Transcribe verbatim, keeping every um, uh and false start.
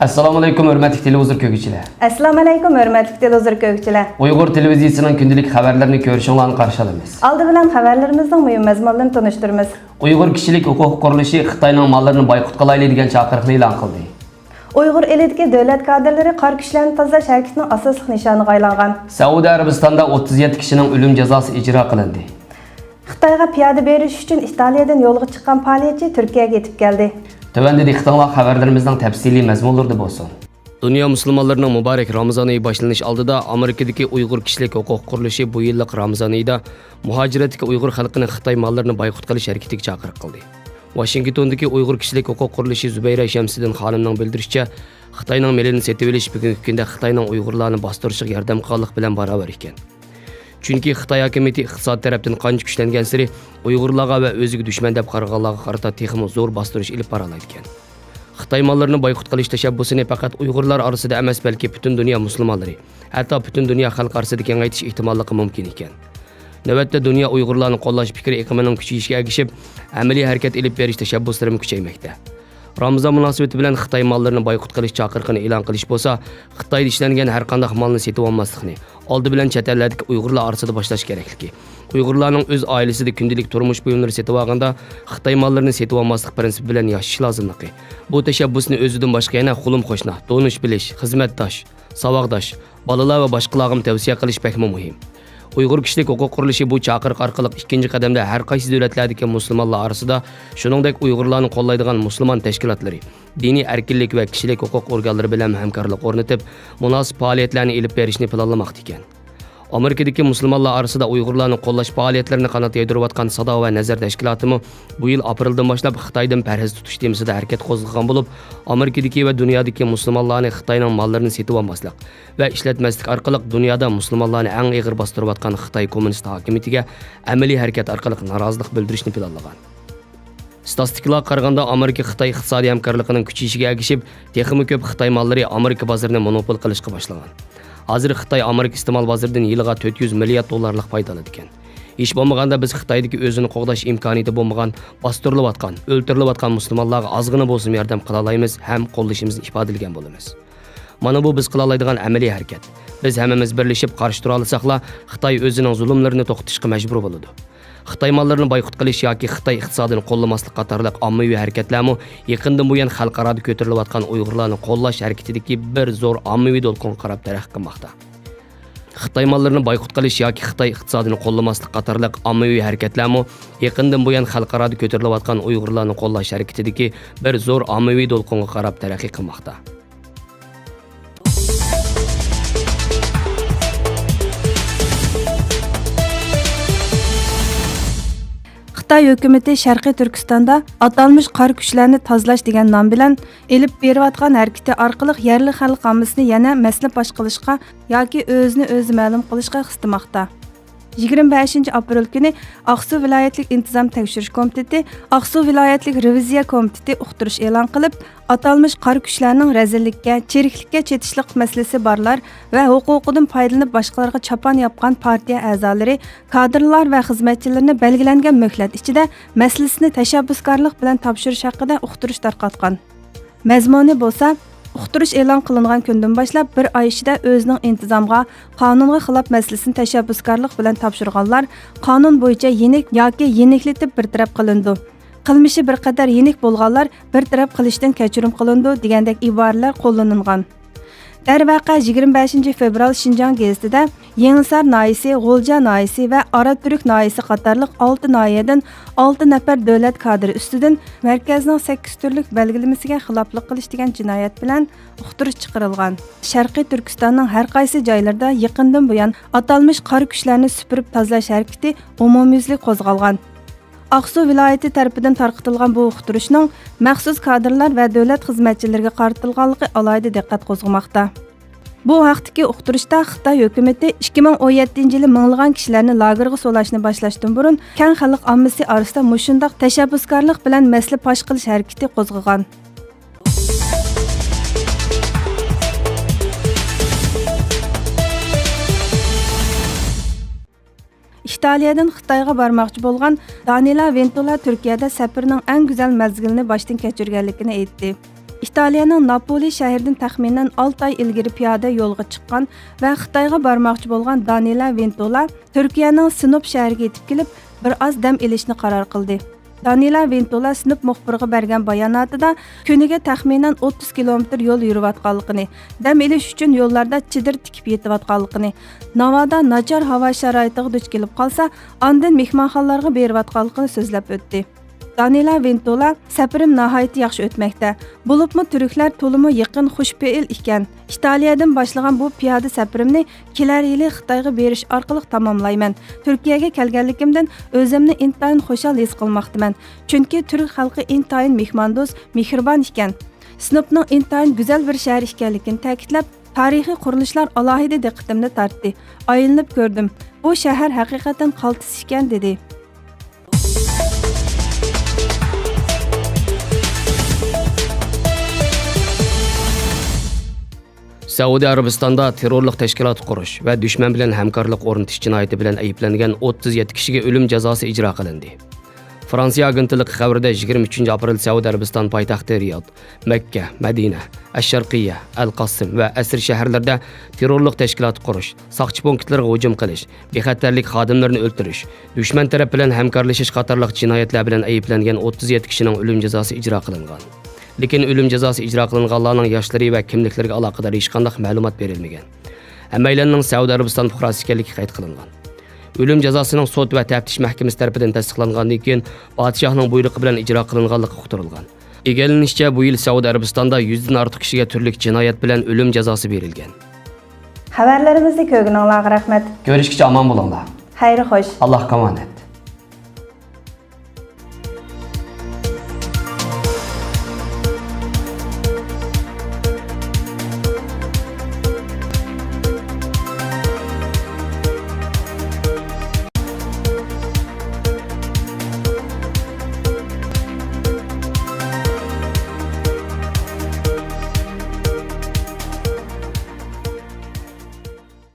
ئەسسالامۇئەلەيكۇم، ھۆرمەتلىك تېلېۋىزور كۆرگۈچىلەر. ئەسسالامۇئەلەيكۇم، ھۆرمەتلىك تېلېۋىزور كۆرگۈچىلەر. ئۇيغۇر تېلېۋىزىيىسىنىڭ كۈندىلىك خەۋەرلىرىنى كۆرۈشۈڭلارنى قارشى ئالىمىز. ئالدى بىلەن خەۋەرلىرىمىزنىڭ مۇھىم مەزمۇنلىرىنى تونۇشتۇرىمىز. ئۇيغۇر كىشىلىك ھوقۇق قۇرۇلۇشى خىتاينىڭ ماللىرىنى بايقۇت قىلايلى دېگەن چاقىرىقنى ئېلان قىلدى. ئۇيغۇر ئېلىدىكى دۆلەت كادىرلىرى قارا كۈچلەرنى تازىلاش ھەرىكىتىنىڭ ئاساسلىق نىشانىغا ئايلانغان. سەئۇدى ئەرەبىستاندا ئوتتۇز يەتتە كىشىنىڭ ئۆلۈم جازاسى ئىجرا قىلىندى. خىتايغا پىيادە بېرىش ئۈچۈن ئىتالىيەدىن يولغا چىققان پائالىيەتچى تۈركىيەگە يېتىپ كەلدى. تۆۋەندە دىققىتىڭلار خەۋەرلىرىمىزنىڭ تەپسىلىي مەزمۇنلىرىدا بولسۇن. دۇنيا مۇسۇلمانلىرىنىڭ مۇبارەك رامىزان ئېيى باشلىنىش ئالدىدا ئامېرىكىدىكى ئۇيغۇر كىشىلىك ھوقۇق قۇرۇلۇشى بۇ يىللىق رامىزان ئېيىدا مۇھاجىرەتتىكى ئۇيغۇر خەلقىنى خىتاي ماللىرىنى بايقۇت قىلىش ھەرىكىتىگە چاقىرىق قىلدى. ۋاشىنگتوندىكى ئۇيغۇر كىشىلىك ھوقۇق قۇرۇلۇشى زۇبەيرە شەمسىدىن خانىمنىڭ بىلدۈرۈشىچە، خىتاينىڭ مېلىنى سېتىۋېلىش بۈگۈنكى كۈندە خىتاينىڭ ئۇيغۇرلارنى باستۇرۇشىغا ياردەم قىلغانلىق بىلەن باراۋەر ئىكەن. چۈنكى خىتاي ھاكىمىيىتى ئىقتىساد تەرەپتىن قانچە كۈچلەنگەنسېرى، ئۇيغۇرلارغا ۋە ئۆزىگە دۈشمەن دەپ قارىغانلارغا قارىتا تېخىمۇ زور باستۇرۇش ئېلىپ بارالايدىكەن. خىتاي ماللىرىنى بايقۇت قىلىش تەشەببۇسىنى پەقەت ئۇيغۇرلار ئارىسىدا ئەمەس، بەلكى پۈتۈن دۇنيا مۇسۇلمانلىرى، ھەتتا پۈتۈن دۇنيا خەلقى ئارىسىدا كېڭەيتىش ئېھتىماللىقى مۇمكىن ئىكەن. نۆۋەتتە دۇنيا ئۇيغۇرلارنى قوللاش پىكرى ئېقىمىنىڭ كۈچىيىشىگە ئەگىشىپ، ئەمەلىي ھەرىكەت ئېلىپ بېرىش تەشەببۇسلىرىمۇ كۈچەيمەكتە. رامىزان مۇناسىۋىتى بىلەن خىتاي ماللىرىنى بايقۇت قىلىش چاقىرىقىنى ئېلان قىلىش بولسا، خىتايدا ئىشلەنگەن ھەرقانداق مالنى سېتىۋالماسلىقنى، ئالدى بىلەن چەت ئەللەردىكى ئۇيغۇرلار ئارىسىدا باشلاش كېرەكلىكى، ئۇيغۇرلارنىڭ ئۆز ئائىلىسىدە كۈندىلىك تۇرمۇش بۇيۇملىرى سېتىۋالغاندا خىتاي ماللىرىنى سېتىۋالماسلىق پىرىنسىپى بىلەن ياشىشى لازىملىقى، بۇ تەشەببۇسنى ئۆزىدىن باشقا يەنە قولۇم قوشنا، تونۇش بىلىش، خىزمەتداش، ساۋاقداش، بالىلار ۋە باشقىلارغىمۇ تەۋسىيە قىلىش بەكمۇ مۇھىم. ئۇيغۇر كىشىلىك ھوقۇق قۇرۇلۇشى بۇ چاقىرىق ئارقىلىق ئىككىنچى قەدەمدە ھەر قايسى دۆلەتلەردىكى مۇسۇلمانلار ئارىسىدا، شۇنىڭدەك ئۇيغۇرلارنى قوللايدىغان مۇسۇلمان تەشكىلاتلىرى، دىنىي ئەركىنلىك ۋە كىشىلىك ھوقۇق ئورگانلىرى بىلەن ھەمكارلىق ئورنىتىپ، مۇناسىپ پائالىيەتلەرنى ئېلىپ بېرىشنى پىلانلىماقتا ئىكەن. ئامېرىكىدىكى مۇسۇلمانلار ئارىسىدا ئۇيغۇرلارنى قوللاش پائالىيەتلىرىنى قانات يايدۇرۇۋاتقان سادا ۋە نەزەر تەشكىلاتىمۇ بۇ يىل ئاپرېلدىن باشلاپ خىتايدىن پەرھىز تۇتۇش تېمىسىدا ھەرىكەت قوزغىغان بولۇپ، ئامېرىكىدىكى ۋە دۇنيادىكى مۇسۇلمانلارنى خىتاينىڭ ماللىرىنى سېتىۋالماسلىق ۋە ئىشلەتمەسلىك ئارقىلىق دۇنيادا مۇسۇلمانلارنى ئەڭ ئېغىر باستۇرۇۋاتقان خىتاي كوممۇنىست ھاكىمىيىتىگە ئەمەلىي ھەرىكەت ئارقىلىق نارازىلىق بىلدۈرۈشنى پىلانلىغان. ئىستاتىستىكىلارغا قارىغاندا، ئامېرىكا خىتاي ئىقتىسادىي ھەمكارلىقىنىڭ كۈچىيىشىگە ئەگىشىپ، تېخىمۇ كۆپ خىتاي ماللىرى ئامېرىكا بازىرىنى مونوپول قىلىشقا باشلىغان. ھازىر خىتاي ئامېرىكا ئىستېمال بازىرىدىن يىلىغا تۆت يۈز مىليارد دوللارلىق پايدا ئالىدىكەن. ھېچ بولمىغاندا بىز خىتايدىكى ئۆزىنى قوغداش ئىمكانىيىتى بولمىغان، باستۇرۇلۇۋاتقان، ئۆلتۈرۈلۈۋاتقان مۇسۇلمانلارغا ئازغىنە بولسىمۇ ياردەم قىلالايمىز ھەم قوللىشىمىزنى ئىپادىلىگەن بولىمىز. مانا بۇ بىز قىلالايدىغان ئەمەلىي ھەرىكەت. بىز ھەممىمىز بىرلىشىپ قارشى تۇرالىساقلا، خىتاي ئۆزىنىڭ زۇلۇملىرىنى توختىتىشقا مەجبۇر بولىدۇ. خىتاي ماللىرىنى بايقۇت قىلىش ياكى خىتاي ئىقتىسادىنى قوللىماسلىق قاتارلىق ئاممىۋى ھەرىكەتلەرمۇ يېقىندىن بۇيان خەلقئارادا كۆتۈرۈلۈۋاتقان ئۇيغۇرلارنى قوللاش ھەرىكىتىدىكى بىر زور ئاممىۋى دولقۇنغا قاراپ تەرەققىي قىلماقتا. خىتاي ماللىرىنى بايقۇت قىلىش ياكى خىتاي ئىقتىسادىنى قوللىماسلىق قاتارلىق ئاممىۋى ھەرىكەتلەرمۇ يېقىندىن بۇيان خەلقئارادا كۆتۈرۈلۈۋاتقان ئۇيغۇرلارنى قوللاش ھەرىكىتىدىكى بىر زور ئاممىۋى دولقۇنغا قاراپ تەرەققىي قىلماقتا. خىتاي ھۆكۈمىتى شەرقىي تۈركىستاندا ئاتالمىش قارا كۈچلەرنى تازىلاش دېگەن نام بىلەن ئېلىپ بېرىۋاتقان ھەرىكىتى ئارقىلىق يەرلىك خەلق ئاممىسىنى يەنە مەسىلە پاش قىلىشقا ياكى ئۆزىنى ئۆزى مەلۇم قىلىشقا قىستىماقتا. يىگىرمە بەشىنچى ئاپرېل كۈنى ئاقسۇ ۋىلايەتلىك ئىنتىزام تەكشۈرۈش كومىتېتى، ئاقسۇ ۋىلايەتلىك رېۋىزىيە كومىتېتى ئۇقتۇرۇش ئېلان قىلىپ، ئاتالمىش قارا كۈچلەرنىڭ رەزىللىككە، چىرىكلىككە چېتىشلىق مەسىلىسى بارلار ۋە ھوقۇقىدىن پايدىلىنىپ باشقىلارغا چاپان ياپقان پارتىيە ئەزالىرى، كادىرلار ۋە خىزمەتچىلىرىنى بەلگىلەنگەن مۆھلەت ئىچىدە مەسىلىسىنى تەشەببۇسكارلىق بىلەن تاپشۇرۇش ھەققىدە ئۇقتۇرۇش تارقاتقان. مەزمۇنى بولسا، ئۇقتۇرۇش ئېلان قىلىنغان كۈندىن باشلاپ بىر ئاي ئىچىدە ئۆزىنىڭ ئىنتىزامغا، قانۇنغا خىلاپ مەسىلىسىنى تەشەببۇسكارلىق بىلەن تاپشۇرغانلار قانۇن بويىچە يېنىك ياكى يېنىكلىتىپ بىر تەرەپ قىلىنىدۇ. قىلمىشى بىر قەدەر يېنىك بولغانلار بىر تەرەپ قىلىشتىن كەچۈرۈم قىلىنىدۇ دېگەندەك ئىبارىلەر قوللىنىلغان. دەرۋەقە، يىگىرمە بەشىنچى فېۋرال شىنجاڭ گېزىتىدە يېڭىسار ناھىيەسى، غۇلجا ناھىيەسى ۋە ئاراتۈرك ناھىيەسى قاتارلىق ئالتە ناھىيەدىن ئالتە نەپەر دۆلەت كادىرى ئۈستىدىن مەركەزنىڭ سەككىز تۈرلۈك بەلگىلىمىسىگە خىلاپلىق قىلىش دېگەن جىنايەت بىلەن ئۇقتۇرۇش چىقىرىلغان. شەرقىي تۈركىستاننىڭ ھەر قايسى جايلىرىدا يېقىندىن بۇيان ئاتالمىش قارا كۈچلەرنى سۈپۈرۈپ تازىلاش ھەرىكىتى ئومۇميۈزلۈك قوزغالغان. ئاقسۇ ۋىلايىتى تەرىپىدىن تارقىتىلغان بۇ ئۇقتۇرۇشنىڭ مەخسۇس كادىرلار ۋە دۆلەت خىزمەتچىلىرىگە قارىتىلغانلىقى ئالاھىدە دىققەت قوزغىماقتا. بۇ ھەقتىكى ئۇقتۇرۇشتا خىتاي ھۆكۈمىتى ئىككى مىڭ ئون يەتتىنچى يىلى مىڭلىغان كىشىلەرنى لاگېرغا سولاشنى باشلاشتىن بۇرۇن، كەڭ خەلق ئاممىسى ئارىسىدا مۇشۇنداق تەشەببۇسكارلىق بىلەن مەسىلە پاش قىلىش ھەرىكىتى قوزغىغان. ئىتالىيەدىن خىتايغا بارماقچى بولغان دانىلا ۋېنتولا تۈركىيەدە سەپىرىنىڭ ئەڭ گۈزەل مەزگىلىنى باشتىن كەچۈرگەنلىكىنى ئېيتتى. ئىتالىيەنىڭ ناپولى شەھىرىدىن تەخمىنەن ئالتە ئاي ئىلگىرى پىيادە يولغا چىققان ۋە خىتايغا بارماقچى بولغان دانىلا ۋېنتولا تۈركىيەنىڭ سىنوپ شەھىرىگە يېتىپ كېلىپ، بىر ئاز دەم ئېلىشنى قارار قىلدى. دانىلا ۋېنتولا سىنوپ مۇخبىرىغا بەرگەن باياناتىدا كۈنىگە تەخمىنەن ئوتتۇز كىلومېتىر يول يۈرۈۋاتقانلىقىنى، دەم ئېلىش ئۈچۈن يوللاردا چېدىر تىكىپ يېتىۋاتقانلىقىنى، ناۋادا ناچار ھاۋا شارائىتىغا دۇچ كېلىپ قالسا، ئاندىن مېھمانخانىلارغا بېرىۋاتقانلىقىنى سۆزلەپ ئۆتتى. دانىلا ۋېنتولا، سەپىرىم ناھايىتى ياخشى ئۆتمەكتە. بولۇپمۇ تۈركلەر تولىمۇ يېقىن، خۇشپېئىل ئىكەن. ئىتالىيەدىن باشلىغان بۇ پىيادە سەپىرىمنى كېلەر يىلى خىتايغا بېرىش ئارقىلىق تاماملايمەن. تۈركىيەگە كەلگەنلىكىمدىن ئۆزۈمنى ئىنتايىن خۇشال ھېس قىلماقتىمەن. چۈنكى تۈرك خەلقى ئىنتايىن مېھماندوست، مېھرىبان ئىكەن. سىنوپنىڭ ئىنتايىن گۈزەل بىر شەھەر ئىكەنلىكىنى تەكىتلەپ، تارىخىي قۇرۇلۇشلار ئالاھىدە دىققىتىمنى تارتتى. ئايلىنىپ كۆردۈم. بۇ شەھەر ھەقىقەتەن قالتىس ئىكەن، دېدى. سەئۇدى ئەرەبىستاندا تېررورلۇق تەشكىلاتى قۇرۇش ۋە دۈشمەن بىلەن ھەمكارلىق ئورنىتىش جىنايىتى بىلەن ئەيىبلەنگەن ئوتتۇز يەتتە كىشىگە ئۆلۈم جازاسى ئىجرا قىلىندى. فرانسىيە ئاگېنتلىقى خەۋىرىدە، يىگىرمە ئۈچىنچى ئاپرېل سەئۇدى ئەرەبىستان پايتەختى رىياد، مەككە، مەدىنە، ئەششەرقىيە، ئەل قاسىم ۋە ئەسىر شەھەرلىرىدە تېررورلۇق تەشكىلاتى قۇرۇش، ساقچى پونكىتلىرىغا ھۇجۇم قىلىش، بىخەتەرلىك خادىملىرىنى ئۆلتۈرۈش، دۈشمەن تەرەپ بىلەن ھەمكارلىشىش قاتارلىق جىنايەتلەر بىلەن ئەيىبلەنگەن ئوتتۇز يەتتە كىشىنىڭ ئۆلۈم جازاسى ئىجرا قىلىنغان. لېكىن ئۆلۈم جازاسى ئىجرا قىلىنغانلارنىڭ ياشلىرى ۋە كىملىكلىرىگە ئالاقىدار ھېچقانداق مەلۇمات بېرىلمىگەن. ھەممەيلەننىڭ سەئۇدى ئەرەبىستان پۇقراسى ئىكەنلىكى قەيت قىلىنغان. ئۆلۈم جازاسىنىڭ سوت ۋە تەپتىش مەھكىمىسى تەرىپىدىن تەستىقلانغاندىن كېيىن، پادىشاھنىڭ بۇيرۇقى بىلەن ئىجرا قىلىنغانلىقى ئۇقتۇرۇلغان. ئىگىلىنىشىچە، بۇ يىل سەئۇدى ئەرەبىستاندا يۈزدىن ئارتۇق كىشىگە تۈرلۈك جىنايەت بىلەن ئۆلۈم جازاسى بېرىلگەن. خەۋەرلىرىمىزنى كۆرگىنىڭلارغا رەھمەت. كۆرۈشكىچە ئامان بولۇڭلار. خەير خوش. ئاللاھقا ئامانەت.